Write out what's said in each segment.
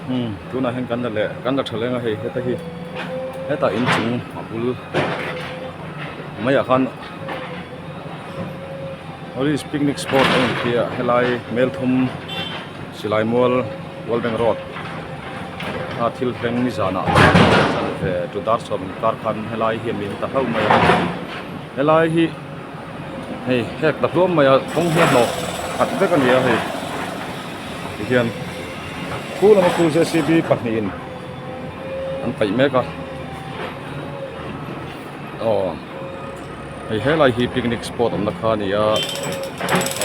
Umm tunah hian kan la leh kan la tha leng a hei heta hi hetah inchung a bul maiah khan Oris picnic spot a in khi a helai Melthum silai mual World Bank road a thil thleng nizanah chanve tu dar sawm inkar khan helai hi a min ta hlauh mai a helai hi hei hek ta hluam mai a kawng hi a hnawh khat vek a ni a hei tihian khu lama khu J C B pahnihin an paih mek a aw. Hei helai hi picnic spot awmna kha a ni a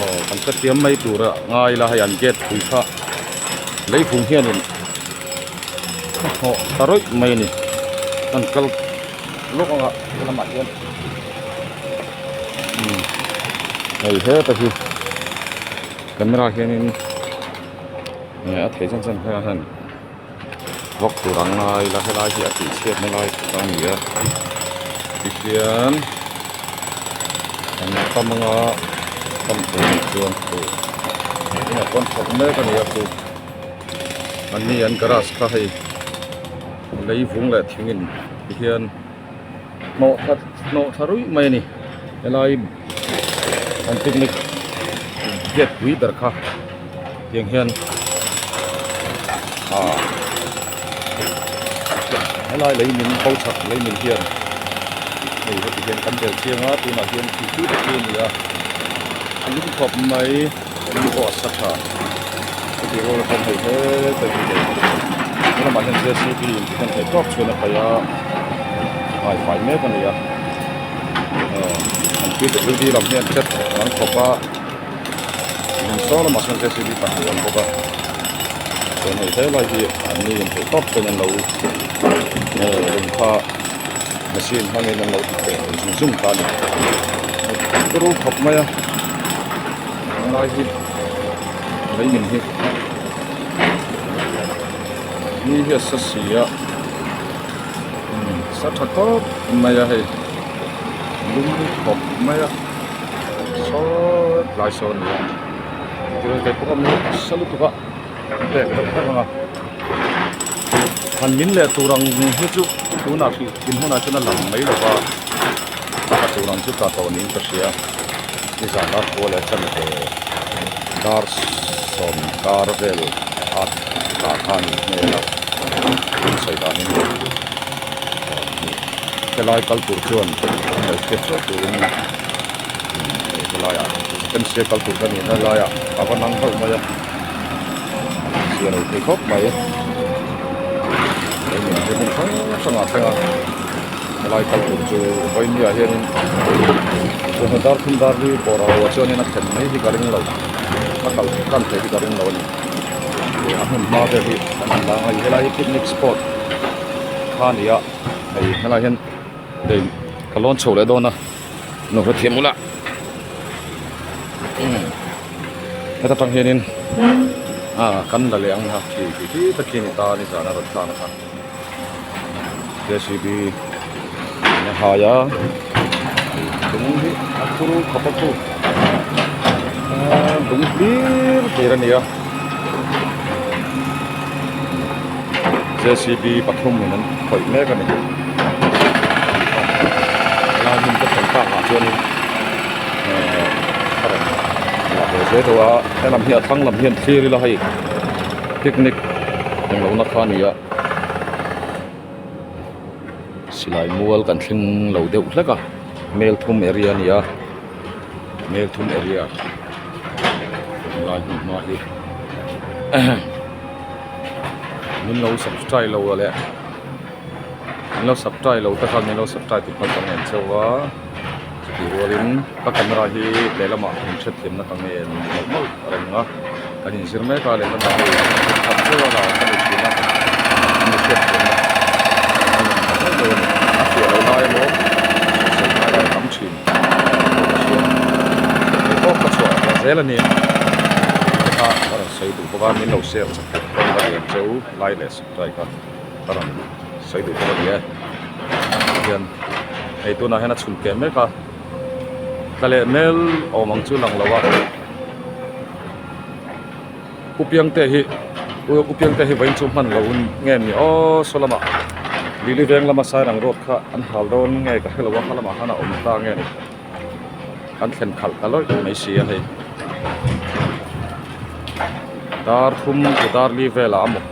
aw kan hrethiam mai tur a ngai ila hei an gate pui kha leivung hianin a hnawh ta rawih mai a ni kan kal lawk ang a helamah hian umm hei heta hi camera hianin a thei chen chen hian. Vawk tur ang ngai ila helai hi a tih chhiatna lai tak a ni a tihian an tam anga tam tur nih chuan khu tunah chuan thawk mek a ni a khu an ni an garage kha hei lei vung leh thing in tihian hnawh thla hnawh thla ruih mai a ni helai an picnic gate pui ber kha. Tiang hian ah helai lei min ko chhak lei min hian hei heti hian kan bel chiang a tunah hian khi khi te khi a ni a a lum khawp mai ni pawh a sa tha heti rual atang hei heta hi lei helamah hian J C B in ti hian theihtawp chhuan a paih a hmai fai mek a ni a an P W D lam hian chet an khawp a. Saw lamah sawn J C B pahnih a awm bawk a chuan hei helai hi an ni in theih tawp chuan an lo lung kha machine hmangin an lo ti feh zung zung ta a ni turu khawp mai a helai hi leimin hi ni hi a sa si a sa tha khawp mai a hei lum khawp mai a. Saw tlai saw a ni a tichuan kei pawh a mi nasa lutuk a an pek deuh vek ang a han min leh tur ang hi chu tunah hrih thin hunah chuan a lang mai lo va a tur ang chu tla tawh niin ka hria nizan a khua leh chan ve dar sawm kar vel a tla kha a nih hmel a sawi danin. Helai kal tur chuan lo hriat chhuah turin helaiah M C A kal tur ka ni a helaiah a va nang hlauh mai a zia lo thei khawp mai hei hmun hrang hrangah thleng a helai kal tur chu vawinia hianin chawhnu dar thum dar hi bawrh a ho chuanin a thlen mai hi ka ring lo a kal tan theih hi ka ring lo a ni a hmun hma vel hi kan han lang a helai hi picnic spot. Kha a ni a hei helaiah hian hei ka lawn chho leh dawn a nuam hrethiam ula umm heta tang hianin ah kan la leh ang ha khi khi khi tak khi a ni ta a nizan a rawn tlang kha J C B in a hai a lung hi a thur khawp a khu ah lung hlir hlir a ni a. J C B pathum in an khawih mek a ni helai hmun ka thlen tak ah chuanin ehh a rawn la ve zel deuh a helam hi a thlang lam hian thlir ila hei picnic englo na kha a ni a silai mual kan thleng lo deuh hlek a melthum area a ni a melthum area helai hmun hma hi min lo subscribe lo leh min lo subscribe lo te khan min lo subscribe tur khan ka ngen cheu a chutih rualin ka camera hi lehlamah min hrethiamna ka ngen mawlh mawlh reng a kan inzir mek a lehlamah hei khat deuh a la ka ni thin a min hriatthiamna ka ngen mawlh mawlh deuh a ni a fiah lo lai emaw sawi ngai lai a tam thin. Tawk ka chhuah ve zel a ni te kha ka rawn sawi duh bawk a min lo share chak tur pawh ka lian cheu lai leh subscribe kha ka rawn sawi duh bawk a ni e tihian hei tunah hian a chhun keh mek a tla leh mel awm ang chu lang lo a pu piangte hi. U Piangte hi vawiin chu hman lo nge ni aw saw lamah Lili veng lama Sairang road kha an hal dawn nge ka hrelo a kha lamah khan a awm ta nge ni an thlen khalh ta lawih mai si a hei dar thum chu dar li velah a maw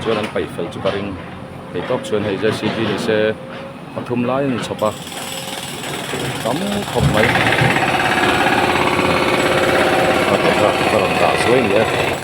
chuan an paih fel chu ka ring thei tawp chuan hei J C B ni se pathum lai a ni chhawp a tam khawp mai ka rawn dah zuai ni e.